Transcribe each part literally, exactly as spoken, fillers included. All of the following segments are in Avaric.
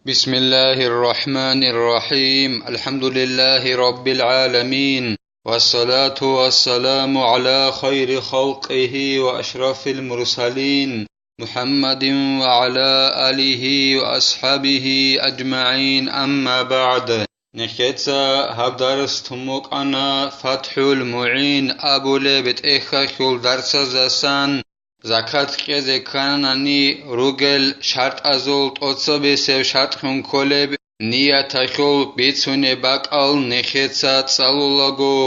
بسم الله الرحمن الرحيم. الحمد لله رب العالمين. والصلاة والسلام على خير خلقه وأشرف المرسلين محمد وعلى آله وأصحابه أجمعين. أما بعد. Нехеца гьаб дарс тун букӀана ФатхӀул МугӀин абулеб тӀехьалъул дарсаздасан. Закат кьезе кканани ругел шартӀазул тӀоцебесеб шартӀлъун кколеб нияталъул бицунеб бакӀал нехеца цӀалулаго.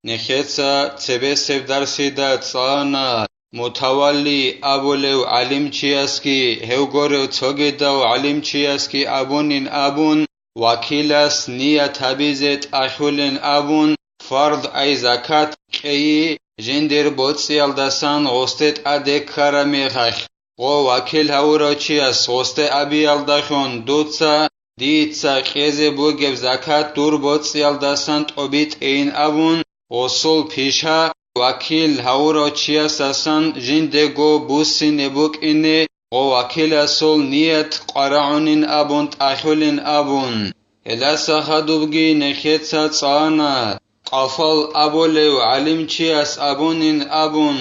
Нехеца цебесеб дарсида цӀана Мутавалли абулев гӀалимчиясги гьев горев цогидав гӀалимчиясги абунин абун, вакилас ният гьабизе тӀахьулин абун, фард ай закат кьейи жиндир боцӀиялдасан гъосде тӀаде ккараб мехалъ, гъо вакил гьавурав чияс гъосде абиялдалъун дуца, дица кьезе бугеб закат дур боцӀиялдасан тӀобитӀейин абун, гъосул пиша вакил гьавурав чиясдасан жиндего буссине букӀине гъо вакиласул ният къварагӀунин абун тӀахьулин абун. Гьеласа хадубги нехеца цӀана, Къафал абулев гӀалимчияс абунин абун,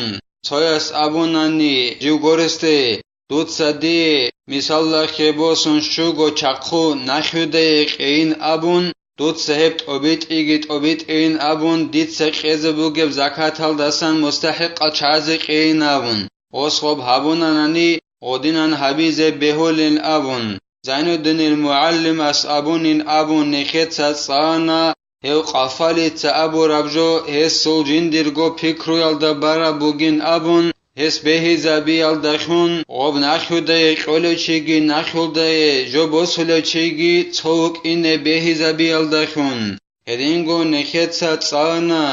цояс абунани жив горесде, дуца дие мисаллахъе босун щуго чахъу нахъвидае кьейин абун, дуца гьеб тӀобитӀиги тӀобитӀейин абун, дица кьезе бугеб закаталдасан мустахӀикъал чагӀазе кьейин абун, гъос гъоб гьабунанани гъодинан гьабизе бегьулин абун. Зайнуддинил МугӀаллимас абунин абун нехеца цӀана, гьев Къафалица абураб жо гьесул жиндирго пикруялда бараб бугин абун, гьес бегьизабиялдалъун гъоб нахъвидае кьолев чиги нахъвилдае жо босулев чиги цо вукӀине бегьизабиялдалъун. Гьединго нехеца цӀана,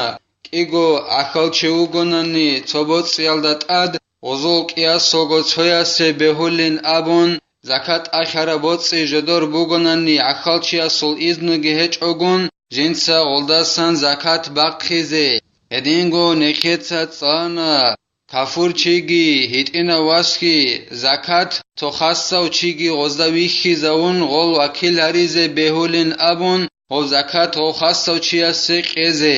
кӀиго гӀахьал чи вугонани цо боцӀиялда тӀад, гъозул кӀиясалго цоясе бегьулин абун, закат тӀахьараб боцӀи жодор бугонани гӀахьал чиясул изнуги гьечӀогун, жинца гъолдасан закат бахъизе. Гьединго нехеца цӀана, кафурчиги гьитӀинав васги закат цо хасав чиги гъозда вихьизавун гъол вакил гьаризе бегьулин абун, гъов закат гъов хасав чиясе кьезе.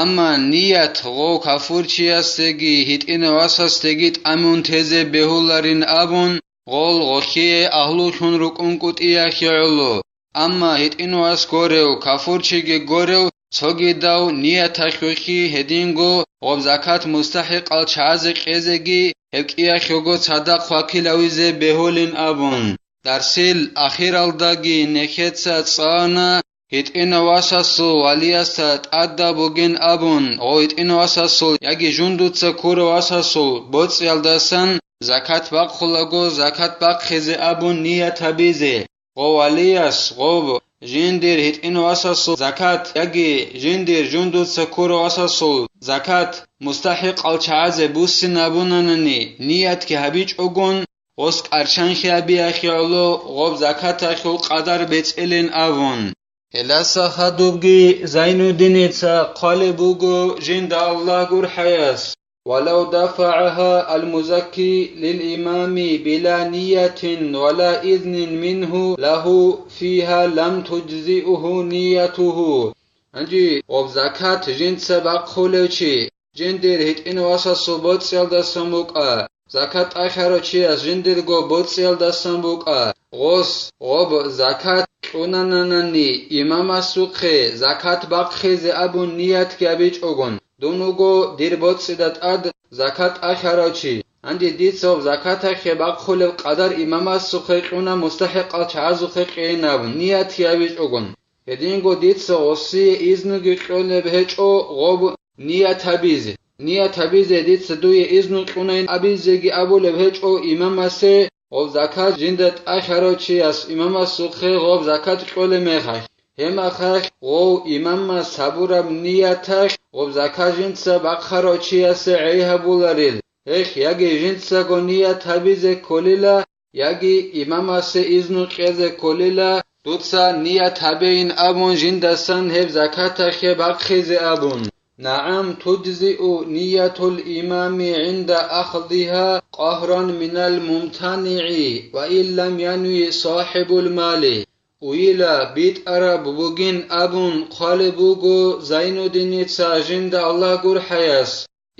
Амма ният гъов кафурчиясеги гьитӀинав васасдеги тӀамун тезе бегьуларин абун, гъол гъолъие агьлулъун рукӀун кӀутӀиялъе гӀоло. Амма гьитӀинав вас горев, кафурчиги горев, цогидав нияталъухъе гьединго гъоб закат мустахӀикъал чагӀазе кьезеги гьеб кӀиялъего цадахъ вакил гьавизе бегьулин абун. Дарсил ахиралдаги нехеца цӀана, гьитӀинав васасул валиясда тӀадаб бугин абун, гъо гьитӀинав васасул яги жундуца ккурав васасул боцӀиялдасан закат бахъулаго, закат бахъизе абун ният гьабизе. Гъо валияс гъоб жиндир гьитӀинав васасул закат яги жиндир жундуца ккурав васасул закат мустахӀикъал чагӀазе буссинабунанани ниятги гьабичӀогун, гъос кӀарчанлъи гьабиялъе гӀоло гъоб закаталъул къадар бецӀилин абун. Гьеласа хадубги Зайнуддиница хъвалеб буго жинда Аллагь гурхӀаяс: «ولو دفعها المزكي للإمام بلا نية ولا إذن منه له فيها لم تجزئه نيته». Гьанже гъоб закат жинца бахъулев чи, жиндир гьитӀинав васасул боцӀиялдасан букӀа, закат тӀахьарав чияс жиндирго боцӀиялдасан букӀа, гъос гъоб закат кьунананани имамасухъе закат бахъизе абун ниятги гьабичӀогун, дун вуго дир боцӀида тӀад закат тӀахьарав чи, гьанже дица гъоб закаталъе бахъулеб къадар имамасухъе кьуна мустахӀикъал чагӀазухъе кьейин абун ниятги гьабичӀогун. Гьединго дица гъосие изнуги кьолеб гьечӀо гъоб ният гьабизе. Ният гьабизе дица дуе изну кьунайин абизеги абулеб гьечӀо имамасе, гъоб закат жинда тӀахьарав чияс имамасухъе гъоб закат кьолеб мехалъ. Гьеб мехалъ гъов имамас гьабураб нияталъ гъоб закат жинца бахъарав чиясе гӀей гьабуларил, гьелъ яги жинцаго ният гьабизе кколила, яги имамасе изну кьезе кколила, дуца ният гьабейин абун жиндасан гьеб закаталъе бахъизе абун. نعم، تجزئ نية الإمام عند أخذها قهرا من الممتنع وإن لم ينو صاحب المال. уйила битӀараб бугин абун хъвалеб буго Зайнуддиница жинда Аллагь гурхӀаяс.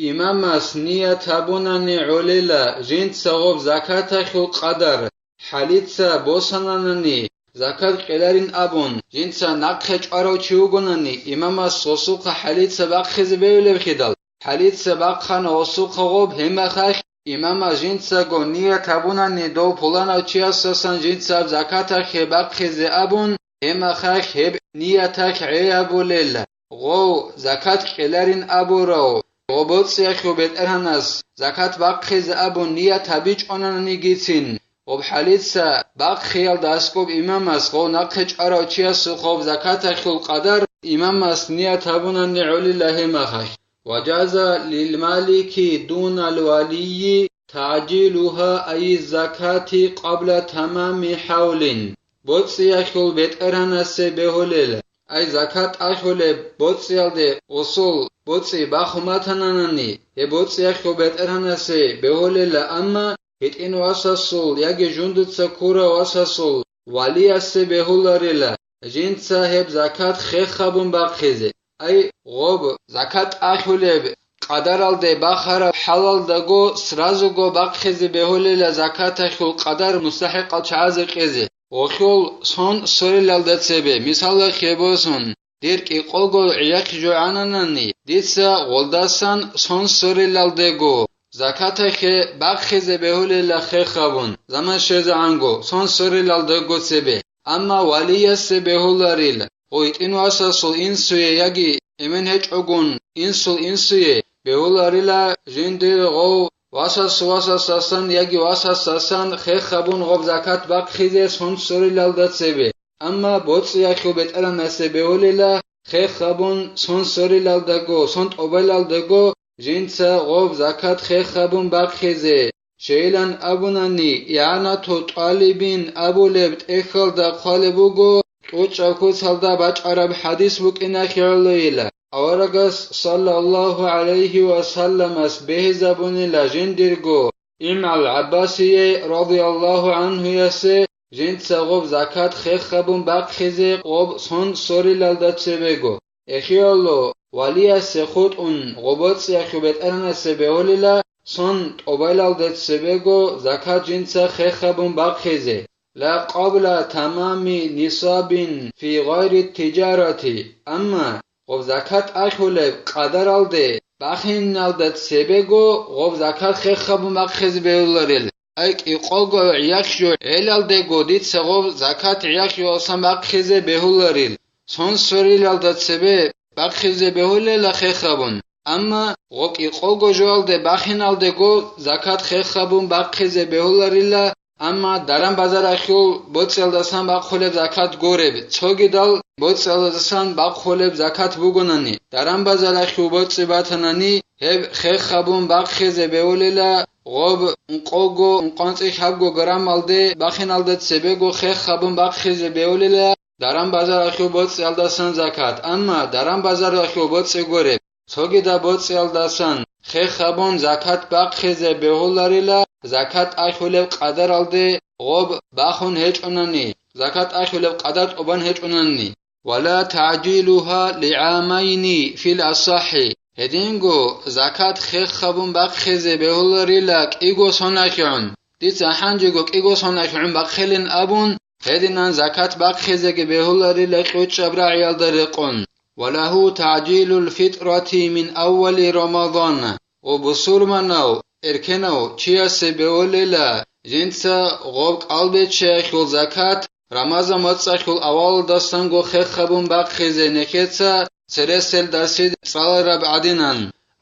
Имамас ният гьабунани гӀолила жинца гъоб закаталъул къадар, хӀалица босананани, закат кьеларин абун, жинца нахъе чӀварав чи вугонани, имамас гъосухъа хӀалица бахъизе бегьулеб хидал, хӀалица бахъана гъосухъа гъоб, гьеб мехалъ имамас жинцаго ният гьабунани дов пуланав чиясасан жинцаб закаталъе бахъизе абун, гьеб мехалъ гьеб нияталъ гӀей гьабулел. Гъов, закат кьеларин абурав, гъоб боцӀиялъул бетӀергьанас закат бахъизе абун ният гьабичӀонанигицин, гъоб хӀалица бахъиялда аскӀоб имамас гъов нахъе чӀварав чиясухъ гъоб закаталъул къадар имамас ният гьабунани гӀолила гьеб мехалъ. وجاز للمالك دون الولي تعجيلها أي الزكاة قبل تمام حول. БоцӀиялъул бетӀергьанасе бегьулел, ай закат ахӀулеб боцӀиялде гъосул боцӀи бахун батананани, гьеб боцӀиялъул бетӀергьанасе бегьулела, амма гьитӀин васасул яги жундуца ккурав васасул валиясе бегьуларила, жинца гьеб закат хех гьабун бахъизе. Ай, гъоб, закат ахӀулеб къадаралде бахараб хӀалалдаго сразуго бахъизе бегьулела закаталъул къадар мустахӀикъал чагӀазе кьезе, гъолъул сон сорилалда цебе, мисалалъе босун, дир кӀикъого гӀияхъ жо гӀананани, дица гъолдасан сон сорилалдего закаталъе бахъизе бегьулела хех гьабун, заман щвезегӀанго, сон сорилалдего цебе. Амма валиясе бегьуларил, гъой гьитӀин васасул инсуе яги эмен гьечӀогун инсул инсуе бегьуларила жиндир гъов васасул васасасан яги васасасан хех гьабун гъоб закат бахъизе сон сорилалда цебе. Амма боцӀиялъул бетӀергьанасе бегьулела хех гьабун сон сорилалдаго, сон тӀобалалдаго жинца гъоб закат хех гьабун бахъизе. Щайилан абунани, игӀанату тӀалибин абулеб тӀехьалда хъвалеб буго, кьучӀаб куцалда бачӀараб хӀадис букӀиналъе гӀолойила. Аварагас, саллаллагьу гӀалайгьи ва салламас, бегьизабунила жиндирго имгӀал ГӀаббасие, радияллагьу гӀанхуясе, жинца гъоб закат хех гьабун бахъизе гъоб сон сорилалда цебего. Эхиялъул валиясе хутӀун гъоб боцӀиялъул бетӀергьанасе бегьулила сон тӀобалалда цебего закат жинца хех гьабун бахъизе. Ла къабла тамами нисабин фи гъайри тиджарати, амма гъоб закат ахӀулеб къадаралде бахиналда цебего гъоб закат хех гьабун бахъизе бегьуларел. Ай, кӀикъого гӀияхъ жо гӀелалдего дица гъоб закат гӀияхъ жо алсан бахъизе бегьуларил, сон сорилалда цебе бахъизе бегьулела хех гьабун. Амма гъоб кӀикъого жоялде бахиналдего закат хех гьабун бахъизе бегьуларила, амма даран-базаралъул боцӀиялдасан бахъулеб закат гуреб, цогидал боцӀиялдасан бахъулеб закат бугонани, даран-базаралъул боцӀи батанани, гьеб хех гьабун бахъизе бегьулела, гъоб ункъого, ункъанцӀи лъабго граммалде бахиналда цебего хех гьабун бахъизе бегьулела, даран-базаралъул боцӀиялдасан закат, амма даран-базаралъул боцӀи гуреб, цогидаб боцӀиялдасан хех гьабун закат бахъизе бегьуларила, закат ахӀулеб къадаралде гъоб бахун гьечӀонани, закат ахӀулеб къадар тӀубан гьечӀонани. Ва ла тагӀжилугьа лигӀамайни фил асахӀи. Гьединго закат хех гьабун бахъизе бегьуларила кӀиго сонахьигӀун. Дица гьанжего кӀиго сонахьигӀун бахъилин абун, гьединан закат бахъизеги бегьуларила кьучӀаб рагӀиялда рекъон. Ва лагьу тагӀжилул фитрати мин аввали Рамадан. Ва бусурманав, эркенав чиясе бегьулела жинца гъоб кӀалбиччаялъул закат Рамазан моцӀалъул авалалдасанго хех гьабун бахъизе нехеца цереселдаси цӀалараб гӀадинан.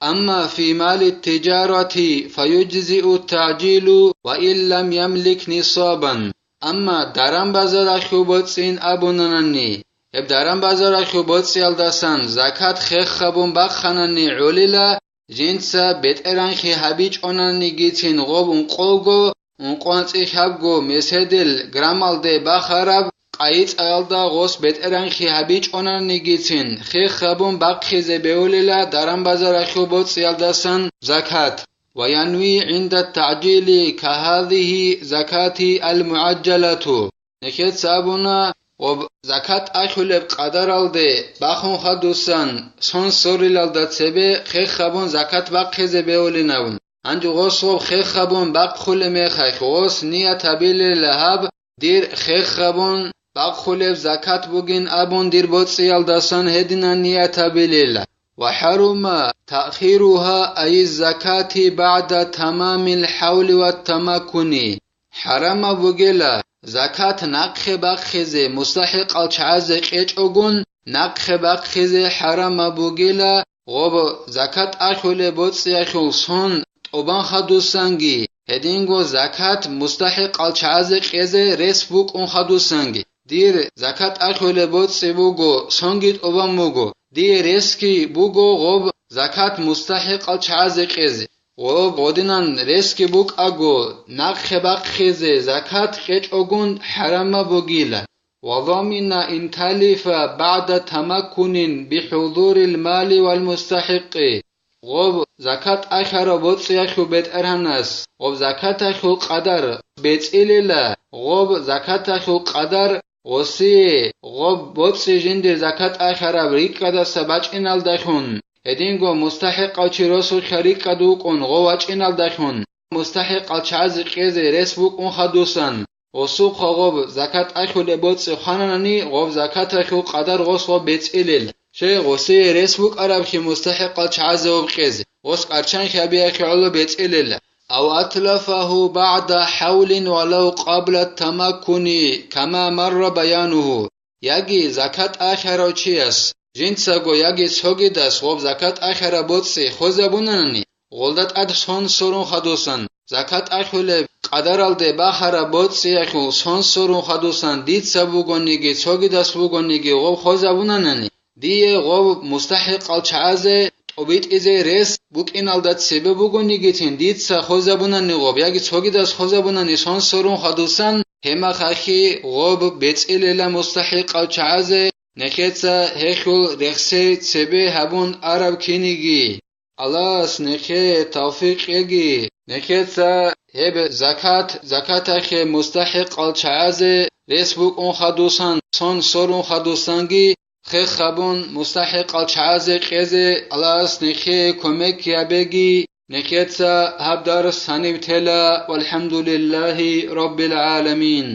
Амма фи мали тиджарати фаюджзиу тагӀжилу ва ин лам ямлик нисабан. Амма даран-базаралъул боцӀин абунанани, гьеб даран-базаралъул боцӀиялдасан закат хех гьабун бахъанани гӀолила, жинца бетӀергьанлъи гьабичӀонанигицин гъоб ункъого, ункъоанцӀи лъабго меседил граммалде бахараб къайи-цӀаялда гъос бетӀергьанлъи гьабичӀонанигицин хех гьабун бахъизе бегьулела даран-базаралъул боцӀиялдасан закат. Ва янви гӀинда тагӀжили кагьадигьи закати ал-мугӀаджалату. Нехеца абуна, Гъоб закат ахьулеб къадаралде бахун хадусан, сон сорилалда цебе хех гьабун закат бахъизе бегьулинавун. Гьанже гъос гъоб хех гьабун бахъулеб мехалъ, гъос ният гьабилел гьаб, дир хех гьабун бахъулеб закат бугин абун дир боцӀиялдасан гьединан ният гьабилел. Ва хӀарума таъхиругьа ай закати багӀда тамамил хӀавли ва тамаккуни. ХӀарамаб бугела закат нахъе бахъизе, мустахӀикъал чагӀазе кьечӀогун, нахъе бахъизе хӀарамаб бугела, гъоб закат ахьулеб боцӀиялъул сон тӀубан хадусанги, гьединго закат мустахӀикъал чагӀазе кьезе рес букӀун хадусанги. Дир закат ахьулеб боцӀи буго, сонги тӀубан буго. Дие ресги буго гъоб закат мустахӀикъал чагӀазе кьезе. Гъоб гъодинан ресги букӀаго, нахъе бахъизе закат кьечӀогун хӀарамаб бугила. Ва замина ин талифа багӀда тамаккунин бихӀузурил мали вал мустахӀикъи. Гъоб закат ахьараб боцӀиялъул бетӀергьанас, гъоб закаталъул къадар бецӀилела, гъоб закаталъул къадар гъосие, гъоб боцӀи жиндир закат ахьараб рикӀкӀадаса бачӀиналдалъун, гьединго мустахӀикъав чи росулъа рикӀкӀад вукӀун гъов вачӀиналдалъун, мустахӀикъал чагӀазе кьезе рес букӀун хадусан, гъосухъа гъоб закат ахьулеб боцӀи хвананани, гъоб закаталъул къадар гъос гъоб бецӀилел. Щай гъосие рес букӀарабхъи мустахӀикъал чагӀазе гъоб кьезе, гъос къарчан хьабиялъе гӀоло бецӀилел. Ав атлафагьу багӀда хӀавлин валав къабла тамаккуни, кама марра баянугьу. Яги закат ахьарав чияс, жинцаго яги цогидас гъоб закат ахьараб боцӀи хвезабунанани, гъолда тӀад сон сорун хадусан, закат ахьулеб къадаралде бахараб боцӀиялъул сон сорун хадусан дица бугониги, цогидас бугониги гъоб хвезабунанани, дие гъоб мустахӀикъал чагӀазе тӀубитӀизе рес букӀиналда цебе бугонигицин дица хвезабунани гъоб, яги цогидас хвезабунани сон сорун хадусан, гьемахалъи гъоб бецӀилела мустахӀикъав чагӀазе, нехеца гьелъул рехсей цебе гьабун араб киниги. Аллагьас нехее тавфикъ кьеги, нехеца гьеб закат, закаталъе мустахӀикъал чагӀазе рес букӀун хадусан, сон сорун хадусанги, хех гьабун мустахӀикъал чагӀазе кьезе Аллагьас нехее кумек гьабеги, нехеца гьаб дарс гьаниб тела, валхӀамдулиллагьи раббил гӀаламин.